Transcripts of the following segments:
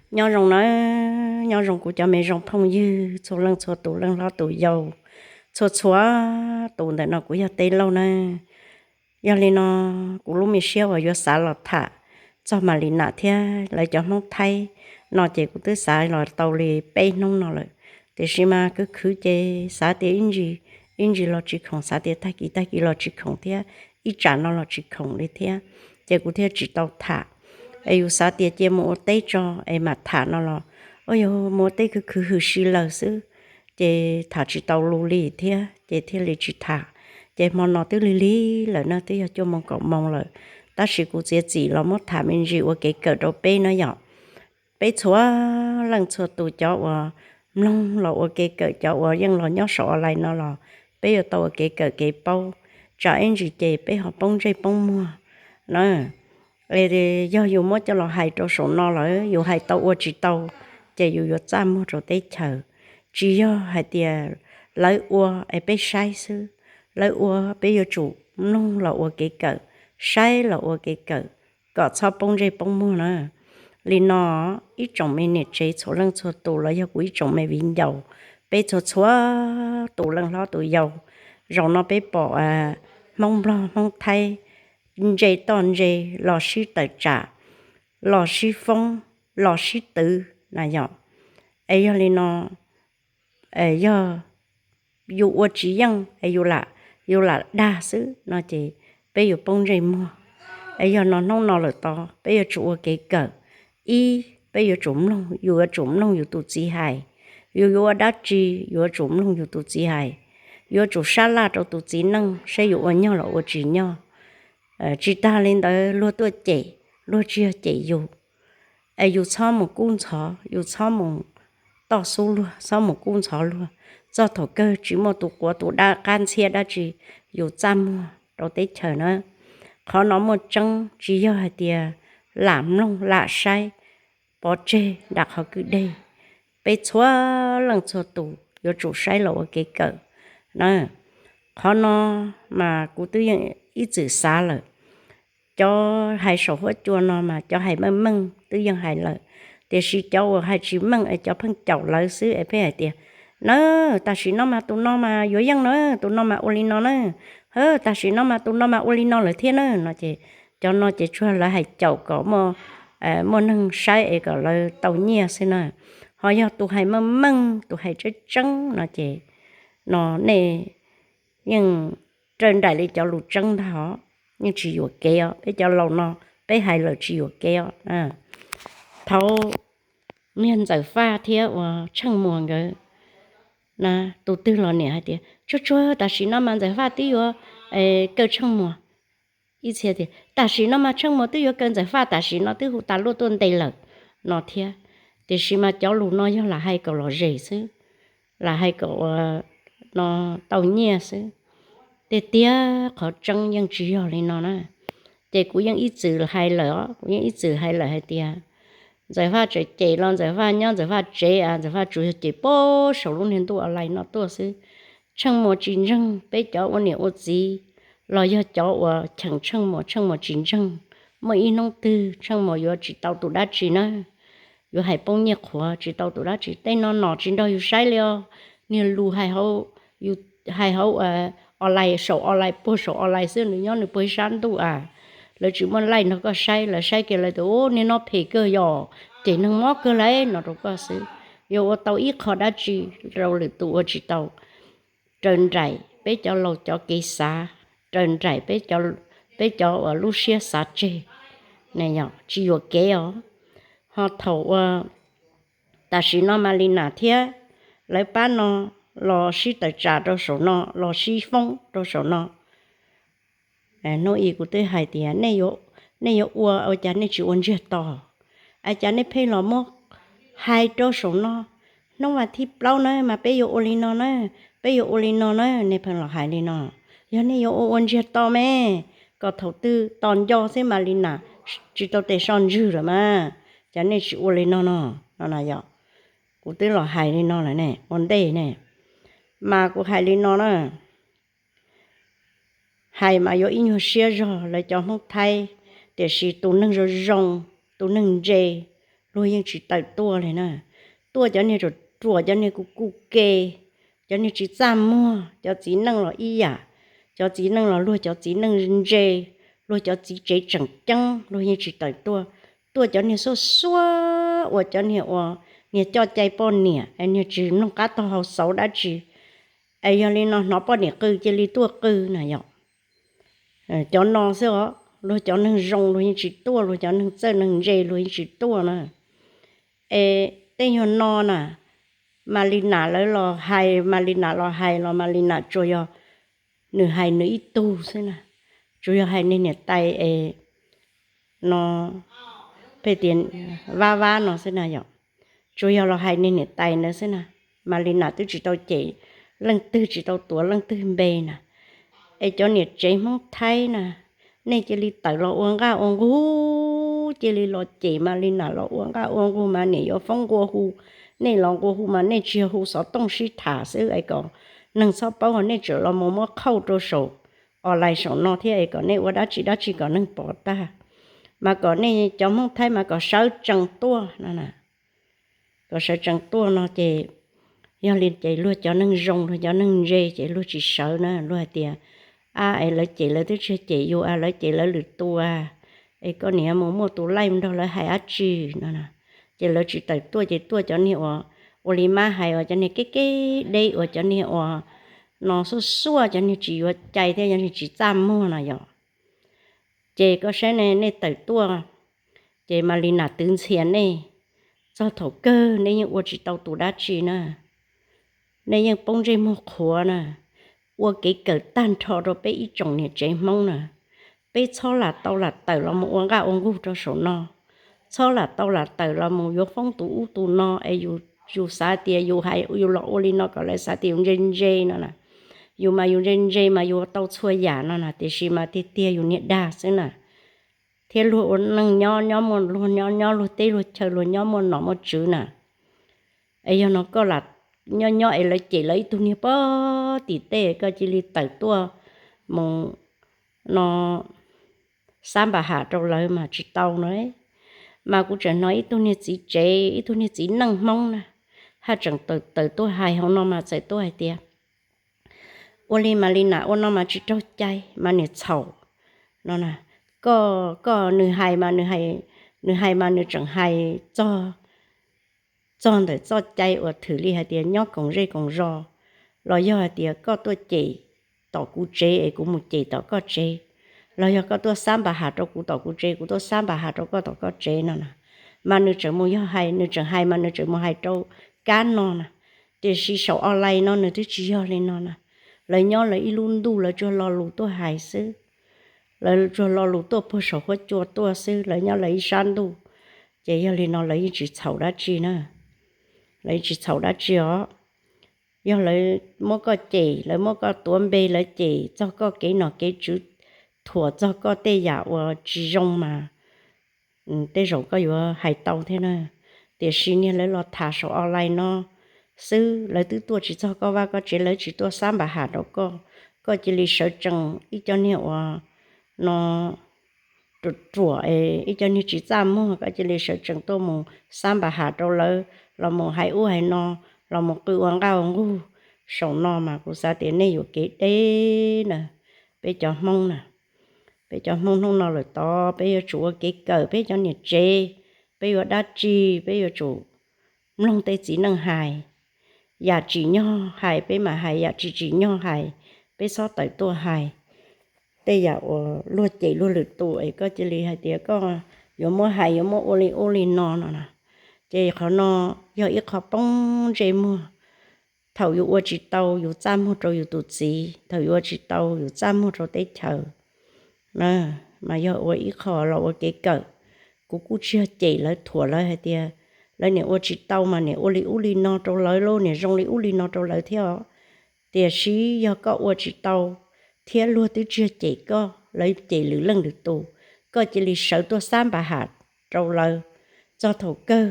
Nyob zoo nawb, nyob zoo kuv cov me zoo phooj ywg txhua leej txhua tus, leej hlob tus yau, txhua txhua tus ntawm no kuv yog Teb Lauj nawb. Yog li no, kuv lub me siab uas yuav xav los tham txog Malina thiab lawv cov Hmoob Thaib no ces kuv twb xav los tau li peb hnub no lawm, tiam sis mas khwv khwv ces xav tias ib ntsis, ib ntsis los tsis khoom, xav tias tag kis tag kis los tsis khoom thiab, ib tsam no los tsis khoom li thiab, ces kuv thiaj tsis tau tham. Es yus xav tias cia mus ua teb tso es mam tham no los, ua yog mus ua teb khwv khwv hwm si lawm xwb, ces tham tsis tau lus li thiab ces thiaj li tsis tham. Ces hmo no twb lig lig lawm na, twb yog cuaj moos kaum moos lawm, tab sis kuv txiav txim los muab tham me ntsis ua kev kawm rau peb na yom. Peb txhua leej txhua tus, cov uas mloog los ua kev kawm, cov uas yeej los nyob saum online no los peb yuav tau ua kev kawm kev paub, tsam ib ntsis ces peb ho poob ntsej poob muag na. Yog yus muab coj los hais rau saum no lawm, yus hais tau ua tsis tau, ces yus yuav txaj muag rau teb chaws. Tsis yog hais tias lawv ua es peb saib xwb, lawv ua peb yuav tsum mloog los ua kev kawm, saib los ua kev kawm, kom txhob poob ntsej poob muag na. Li no, ib tsoom me niam tsev txhua leej txhua tus los yog kuv ib tsoom me viv ncaus, peb txhua txhua tus leej hlob tus yau, zaum no peb pom Hmoob Nplog Hmoob Thaib ntse toj ntse los sib tawm tsam, los sib foob, los sib twv na yom. Es yog li no, yog yus ua tsis yeej es yus lam, yus lam dag xwb no ces peb yuav poob ntsej muag. Es yog no hnub no lawm tod peb yuav tsum ua kev kawm. Ib, peb yuav tsum mloog, yus yuav tsum mloog yus tus txiv hais. Yus yuav ua dab tsi, yus yuav tsum mloog yus tus txiv hais. Yuav tsum sab laj rau tus txiv neej saib yus ua nyog los ua tsis nyog. Tsis tag li ntawd, luag tuaj cem, luag tsis yog cem yus, es yus txhob mus kub ntxhov, yus txhob mus toj xub luag, txhob mus kub ntxhov luag. Txog thaum kawg tsis muaj tus quav tus dab qab ntxhiab dab tsi, yus txaj muag rau teb chaws na. Qhov no muaj tseeb, tsis yog hais tias lam mloog lam saib, pov tseg nram qhov kwj deg. Peb txhua leej txhua tus yuav tsum saib los ua kev kawm na. Qhov no mas kuv twb yeej ib txwm xav lawm. Cov hais saum huab cua no mas cov hais meej meej twb yeej hais lawm, tiam sis cov uas hais tsis meej es cov pheej caum lawv xwb es pheej hais tias, na, tam sim no mas tus no mas yuav yeej na, tus no mas ua li no na, ha, tam sim no mas tus no mas ua li no lawm thiab na no ces, cov no ces tsuas lawv hais caum kom muaj neeg saib es kom lawv tau nyiaj xwb na. Ho yog tus hais meej meej, tus hais tseeb tseeb no ces, no nej yeej raws nraim li cov lus tseeb ntag os, yeej tsis yuam kev os. Peb cov laus no, peb hais lawm tsis yuam kev os. Thaum niag Ntxawm Faj thiab uas Tsheej Muas nkawd, na, tus twg los niam hais tias, tsuag tsuag tam sim no mas Ntxawm Faj twb yuav kaw Tsheej Muas. Ib txhia tias tam sim no mas Tsheej Muas twb yuav kaw Ntxawm Faj, tam sim no twb hu tas luaj tuaj ntes lawm no thiab. Tiam sis mas cov lus no yog lam hais kom lom zem xwb, lam hais kom ua no tau nyiaj xwb. Tiag tiag qhov tseeb yeej tsis yog li no na. Ces kuv yeej ib txwm hais lawm os, kuv yeej ib txwm hais lawm hais tias Ntxawm Faj tseem cem los Ntxawm Faj nyob Ntxawm Faj tsev, Ntxawm Faj tsuas yog cem pab saum lub niag ntuj online no tuaj xwb. Tsheej Muas tsis ntseeg, peb cov ua niam ua txiv los yog cov uas cheem Tsheej Muas, Tsheej Muas tsis ntseeg. Muaj ib hnub twg Tsheej Muas yuav tsis tau tus dab tsi na, yuav hais poob nyiaj qhuav tsis tau tus dab tsi. Tej no nom tsis nrog yus saib li os. Niag lus hais hauv, yus hais hauv online, saum online, puag saum online xwb, nws nyob nws puag ib sab ntuj a. Lawv tsis muaj laij nrog koj saib, lawv saib kiag lawv tias, u, niag no phem kawg yom, cem neeg mob kawg lauj no rau koj xwb. Yuav ua tau ib qho dab tsi rau lwm tus ua tsis tau. Raws nraim peb cov laus cov kev xav, raws nraim peb cov uas lub siab xav tseg, tsis yuam kev os. Ho thaum uas tam sim no Malina thiab lawv pab no los sib tawm tsam rau saum no, los sib foob rau saum no. Hnub i kuv twb hais tias, nej yuav ua ua cas nej tsis ua ntsiag to? Ua cas nej pheej los muab hais rau saum no? Hnub vas thib plaub na mas peb yuav ua li no na, peb yuav ua li no na, nej pheej los hais li no. Yog nej yuav ua ua ntsiag to me, kom thaum twg tos nco xwb Malina tsis tau tes so ntswg lawm mas, cas nej tsis ua li no no, no na yom. Kuv twb los hais li no lawm ne, ua ntej ne, mas kuv hais li no na. Hais mas yuav ib nyuag siab zog lawv cov Hmoob Thaib, tiam sis tus neeg zoo zoo, tus neeg ntse, luag yeej tsis tawm tuaj li na. Tuaj cov niag ruam ruam, cov niag kuv kuj ke, cov niag tsis txaj muag, cov txiv neej los ib yam, cov txiv neej los luag cov txiv neej ntse, luag cov txiv tsev tseem ceeb luag yeej tsis tawm tuaj. Tuaj cov niag xuaj xuaj uas cov niag uas niag coj cai poj niam es niag tsis mloog qab taug hau xauv dab tsi, es yog li no hnov poj niam qw cia li tuaj qw na yom. Cov no xwb os, luag cov neeg zoo luag yeej tsis tuaj, luag cov neeg txawj neeg ntse luag yeej tsis tuaj na. Es tej nyuag no na, Malina lawv los hais, Malina los hais los Malina tsuas yog nws hais nws ib tug xwb na, tsuas yog hais niag niam tais es no, pheej tias vab vab no xwb na yom, tsuas yog los hais niag niam tais ntawd xwb na. Malina twb tsis tau cem leej twg, tsis tau tuav leej twg npe na. Es cov niam tsev Hmoob Thaib na, nej cia li tawm los ua nqaj ua nqug, cia li los cem Malina los ua nqaj ua nqug mas niam yuav foob nqua hu, nej los nqua hu mas nej tsis yog hu xov tooj sib tham xwb es kom neeg txhob paub, nej tseem los mus muab qhauj rau saum online saum no thiab es kom nej ua dab tsi dab tsi kom neeg pom tag. Mas kom nej cov Hmoob Thaib mas kom sawv tsees tuaj no, kom sawv tsees tuaj no ces yog li ces luag cov neeg zoo luag cov neeg ntse ces luag tsis sawv na, luag hais tias, a es lawv cem lawv twb tsis cem yus a, lawv cem lawv lwm tus a, es koj niam mus muaj tus laij nrog lawv hais dab tsi no. Ces lawv tsis tawm tuaj ces tuaj cov niag uas ua li mab hais uas cov niag keb keb deb uas cov niag uas no xuaj xuaj cov niag tsis yuav cai thiab cov niag tsis txaj muag no yom. Ces koj saib ne, nej tawm tuaj ces Malina twv ntxhias nej, txog thaum kawg nej yeej ua tsis tau tus dab tsi na. Nej yeej poob ntsej muag qhuav na. Ua kev kawm tag nrho rau peb ib tsoom niam tsev Hmoob na, peb txhob lam tau lam tawm los mus ua nqaj ua nqug rau saum no, txhob lam tau lam tawm los mus yuav foob tus ub tus no es yus xav tias yus hais yus los ua li no kom lawv xav tias yus ntse ntse no na. Yus mas yus ntse ntse mas yus ua tau txhua yam no na, tiam sis mas tiag tiag yus niag dag xwb na. Thiab luag ua neej nyob nyob muaj luag nyob nyob luag teb luag chaw luag nyob muaj nom muaj tswv na. Es yog no koj lam nyob nyob es lawv cem lawv ib tug niag pog tim tej koj cia li tawm tuaj mus no xab npam ham rau lawv mas tsis tau no. Mas kuv tseem hnov ib tug niag txiv tsev ib tug niag txiv neej Hmoob na, haj tseem tawm tawm tuaj hais hauv no mas txawm tuaj hais tias ua li Malina ua no mas tsis raug cai mas niam txhaum no na. Koj, koj, nws hais mas nws hais, nws hais mas nws tseem hais txog, txog ntawm txoj cai uas thwm li hais tias nyob koom zej koom zos, los yog hais tias koj tuaj cem tom kuv tsev es kuv mus cem tom koj tsev, los yog koj tuaj xab npam ham rau kuv tom kuv tsev, kuv tuaj xab npam ham rau koj tom koj tsev no na. Mas nws tseem mus yog hais, nws tseem hais mas nws tseem mus hais rau kab no na. Tiam sis saum online no nws twb tsis yog li no na. Lawv nyob lawv ib lub ntuj lawv tsuas lo lus tuaj hais xwb. Lawv tsuas lo lus tuaj puag saum huab cua tuaj xwb, lawv nyob lawv ib sab ntuj. Ces yog li no lawv yeej tsis txhaum dab tsi na. Lawv yeej tsis txhaum dab tsi os. Yog lawv muab koj cem, lawv muab koj tuav npe, lawv cem txog koj kev nom kev tswv, thuam txog koj tej yam uas tsis zoo mas tej zaum koj yuav hais tau thiab na. Tiam sis niag lawv los tham saum online no xwb, lawv twb tuaj tsis txog koj vaj koj tsev, lawv tsis tuaj xab npam ham rau koj. Koj cia li sawv tsees ib co niag uas no ruam ruam es ib co niag tsis txaj muag, koj cia li sawv tsees tuaj mus xab npam ham rau lawv, los mus hais ub hais no, los mus qw ua nqaj ua nqug saum no mas kuv xav tias nej yuav kev deb na. Peb cov Hmoob na, peb cov Hmoob hnub no lawm tod peb yuav tsum ua kev kawm, peb cov niam tsev, peb yuav dab tsi peb yuav tsum mloog tej txiv neej hais. Yam tsim nyog hais peb mam hais, yam tsis tsim nyog hais peb txhob tawm tuaj hais. Tej yam uas luag cem luag lwm tus es koj cia li hais tias koj yuav muab hais yuav muab ua li ub li no no na, ces qhov no yog ib qho poob ntsej muag. Thaum yus ua tsis tau yus txaj muag rau yus tus txiv, thaum yus ua tsis tau yus txaj muag rau teb chaws. Mas yog ua ib qho los ua kev kawm. Kuv kuj tsis yog cem lawv thuam lawv hais tias lawv niam ua tsis tau mas niam ua li ub li no rau lawv lauj, niam zoo li ub li no rau lawv thiab os. Tiam sis yog koj ua tsis tau thiab luag twb tsis yog cem koj, lawv cem lwm leej lwm tus, koj cia li sawv tuaj xab npam ham rau lawv. Txog thaum kawg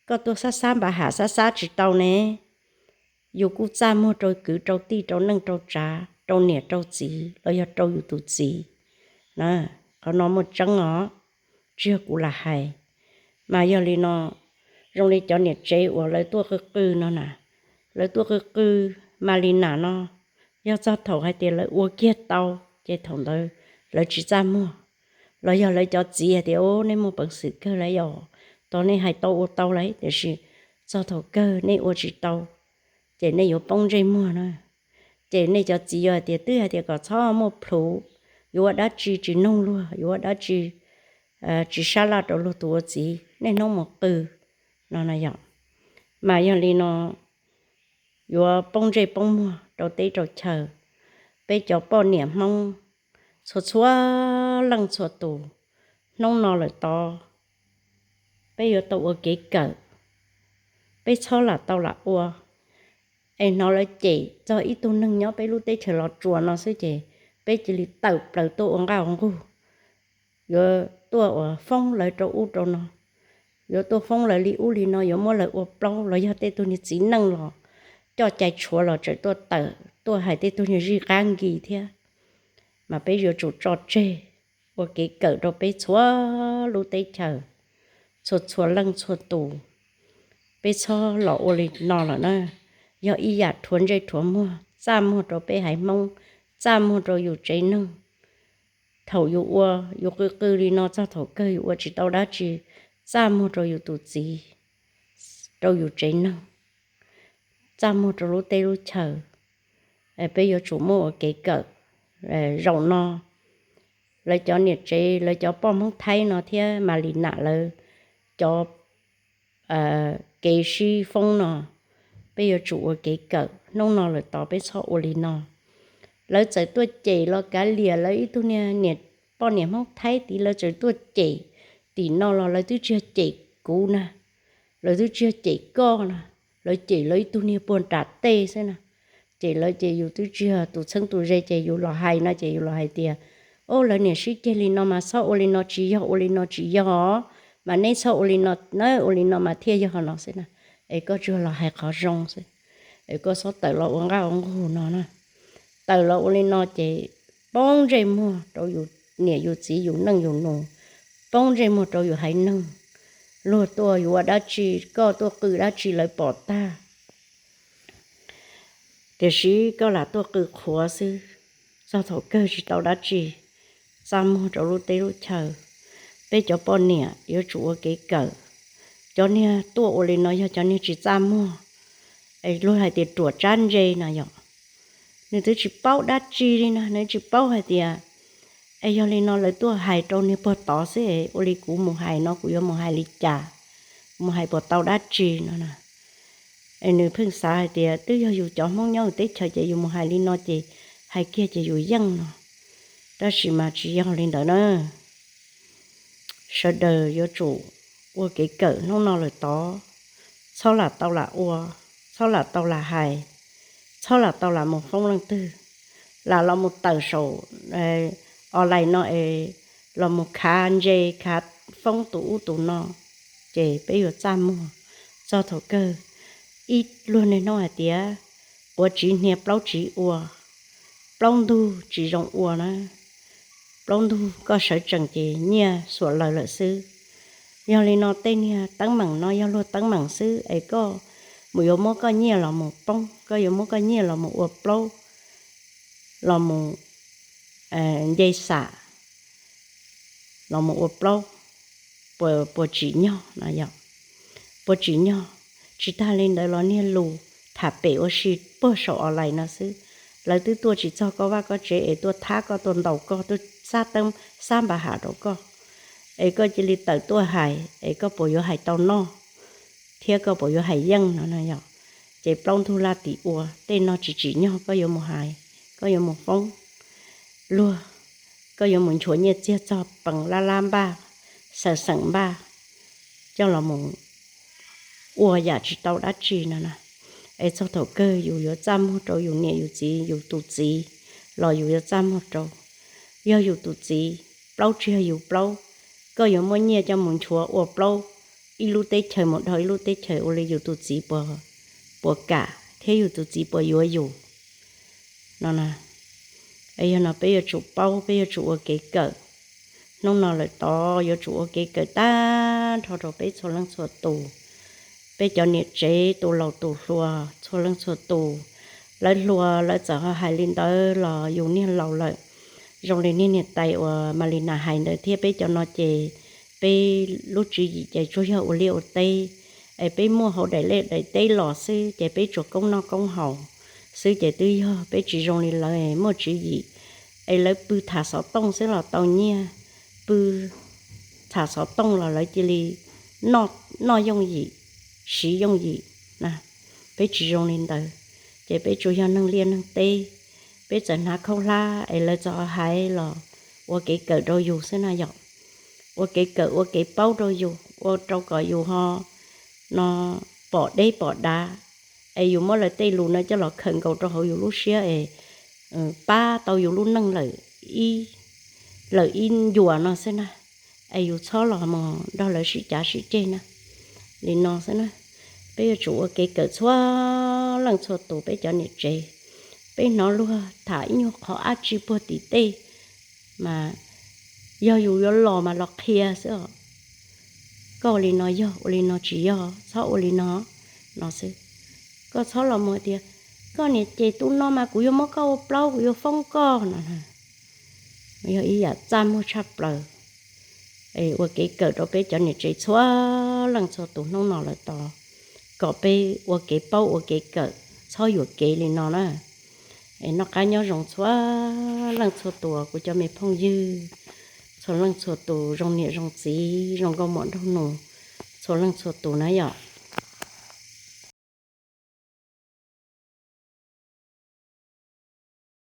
koj tuaj xab xab npam ham xab xab tsis tau ne, yus kuj txaj muag rau kwv rau tij rau neej rau tsav rau niam rau txiv los yog rau yus tus txiv. Qhov no muaj tseeb os, tsis yog kuv lam hais. Mas yog li no, zoo li cov niam tsev uas lawv tuaj qw qw no na, lawv tuaj qw qw mas li nam no, yog txog thaum hais tias lawv ua kiag tau, ces thaum ntawd lawv tsis txaj muag. Los yog lawv cov txiv hais tias, Ub, nej muaj peev xwm kawg lawm yom, tos nej hais tau ua tau lawm, tiam sis txog thaum kawg nej ua tsis tau, ces nej yuav poob ntsej muag na. Ces nej cov txiv yuav hais tias, Twb hais tias kom txhob muaj plhus, yuav ua dab tsi tsis noog luag, yuav ua dab tsi tsis sab laj rau luag tus ua txiv, niaj hnub mus qw no na yom. Mas yog li no, yuav poob ntsej poob muag rau teb rau chaw. Peb cov poj niam Hmoob txhua txhua leej txhua tus, hnub no lawm tod, peb yuav tau ua kev kawm, peb txhob lam tau lam ua. Es hnov lawv cem txog ib tug neeg nyob peb lub teb chaws Los Tsuas no xwb ces peb cia li tawm plaws tuaj ua nqaj ua nqug, yuav tuaj ua foob lawv rau ub rau no, yuav tuaj foob lawv li ub li no, yuav muab lawv ua plaub, los yog tej tug niag txiv neej los coj cai tshuav los tseem tuaj tawm tuaj hais tej tug niag zij qab nkis thiab. Mas peb yuav tsum tso tseg ua kev kawm rau peb txhua lub teb chaws, txhua txhua leej txhua tus. Peb txhob los ua li no lawm na. Yog ib yam rhuav ntsej rhuav muag, txaj muag rau peb haiv Hmoob, txaj muag rau yus tsev neeg. Thaum yus ua, yus qw qw li no txog thaum kawg yus ua tsis tau dab tsi, txaj muag rau yus tus txiv, rau yus tsev neeg, txaj muag rau lub teb lub chaws. Peb yuav tsum muaj ua kev kawm. Zaum no lawv cov niam tsev, lawv cov poj Hmoob Thaib no thiab mas li nam lawv cov kev sib foob no, peb yuav tsum ua kev kawm. Hnub no lawm tod peb txhob ua li no. Lawv txawm tuaj cem los kav liam, lawv ib tug niag niam, poj niam Hmoob Thaib tid lawv txawm tuaj cem tim no los lawv twb tsis yog cem kuv na, lawv twb tsis yog cem koj na, lawv cem lawv ib tug niag puag nram tej xwb na. Cem lawv ces yus twb tsis yog tus txheeb tus ze ces yus los hais no ces yus los hais tias, Ob, lawv niam sib ceg li no mas txhob ua li no tsis yog, ua li no tsis yog, mas neb txhob ua li no na, ua li no mas thiaj yog no xwb na. Es koj tsuas los hais qhov zoo xwb, es koj txhob tawm los ua nqaj ua nqug no na. Tawm los ua li no ces poob ntsej muag rau yus niam yus txiv yus neej yus nus, poob ntsej muag rau yus haiv neeg. Luag tuaj yuav ua dab tsi, koj tuaj qw dab tsi lawv pom tag. Tiam sis koj lam tuaj qw qhuav xwb, txog thaum kawg tsis tau dab tsi, txaj muag rau lub teb lub chaw. Peb cov poj niam yuav tsum ua kev kawm. Cov niag tuaj ua li no yog cov niag tsis txaj muag, es luag hais tias ruam tsab ntse no yom. Nws twb tsis paub dab tsi li na, nws tsis paub hais tias, es yog li no lawv tuaj hais rau niag puag tod xwb, ua li kuv mus hais no kuv yuav mus hais li cas, mus hais puas tau dab tsi no na. Es nws pheej xav hais tias twb yog yus cov Hmoob nyob teb chaws ces yus mus hais li no ces hais kiag ces yus yeej no. Tab sis mas tsis yog li ntawd na. Sawv daws yuav tsum ua kev kawm hnub no lawm tod, txhob lam tau lam ua, txhob lam tau lam hais, txhob lam tau lam mus foob leej twg, lam los mus tawm saum online no es los mus khav ntse khav foob tus ub tus no, ces peb yuav txaj muag txog thaum kawg. Ib luag niaj hnub hais tias quav tsiv hnia plaub tsiv ua, plaub ntug tsis zoo ua na. Plaub ntug koj sawv tsees ces nyiaj xuam laws lawm xwb. Yog li no tej niag teeb meem no yog luag teeb meem xwb es koj mus yuav muab koj nyiaj los mus poob, koj yuav muab koj nyiaj los mus ua plaub, los mus nce xam, los mus ua plaub, puas tsim nyog no yom? Puas tsim nyog? Tsis tag li ntawd los niag lus tham pem ua si puag saum online no xwb, lawv twb tuaj tsis txog koj vaj koj tsev es tuaj thab koj, tuaj ntaus koj, tuaj xab teeb xab npa ham rau koj, es koj cia li tawm tuaj hais es koj puas yuav hais tau noj thiab koj puas yuav hais yeej no no yom? Ces plaub ntug laj tim ua tej no tsis tsim nyog koj yuav mus hais, koj yuav mus foob luag, koj yuav mus nchuav nyiaj txiag txog pees lab lab npaj, xeem xeem npaj coj los mus ua yam tsis tau dab tsi no na. Es txog thaum kawg yus yuav txaj muag rau yus niam yus txiv, yus tus txiv los yus yuav txaj muag rau. Yog yus tus txiv, plaub tsis yog yus plaub, koj yuav muab nyiaj coj mus nchuav ua plaub, ib lub teb chaws mus dhau ib lub teb chaws, ua li yus tus txiv puas kam thiab yus tus txiv puas yuav yus no na? Es yog no peb yuav tsum paub, peb yuav tsum ua kev kawm. Hnub no lawm tod yuav tsum ua kev kawm tag nrho rau peb txhua leej txhua tus, peb cov niam tsev tus laus tus hluas txhua leej txhua tus. Lawv hluas lawv txawm ho hais li ntawd los yus niag laus lawm. Zoo li niag niam tais uas Malina hais ntawd thiab, peb cov no ces peb lub tswv yim ces tsuas yog ua liaj ua teb, es peb muaj hauv daim liaj daim teb los xwb ces peb tsuas koob noj koob haus xwb ces twb yog. Peb tsis zoo li lawv muaj tswv yim, es lawv pw tham xov tooj xwb los tau nyiaj, pw tham xov tooj los lawv cia li noj yooj yim, siv yooj yim na. Peb tsis zoo li ntawd, ces peb tsuas yog neeg liaj neeg teb. Peb txawm hnav khaub hlab es lawv txawm hais los ua kev kawm rau yus xwb na yom. Ua kev kawm ua kev paub rau yus, ua rau kom yus ho no pom deb pom dav, es yus muab lawv tej lus no coj los khawm nkaus rau hauv yus lub siab es pab tau yus lub neej lawm ib ncuas no xwb na. Es yus txhob los mus nrog lawv sib cav sib ceg na. Li no xwb na, peb yuav tsum ua kev kawm txhua leej txhua tus peb cov niam tsev. Peb hnov luag tham ib nyuag qhov dab tsi puag tim tej, mas yog yus yuav los mas los qhia xwb os. Koj ua li no yog, ua li no tsis yog, txhob ua li no, no xwb. Koj txhob los mus tias, koj niam ces tus no mas kuv yuav muab koj ua plaub, kuv yuav foob koj no. Yog ib yam txaj muag tshaj plaws. Es ua kev kawm rau peb cov niam tsev txhua leej txhua tus hnub no lawm tos, kom peb ua kev paub ua kev kawm, txhob yuam kev li no na. Es noj qab nyob zoo txhua leej txhua tus kuv cov me phooj ywg, txhua leej txhua tus zoo niam zoo txiv zoo nkauj muam nraug nus, txhua leej txhua tus na yom.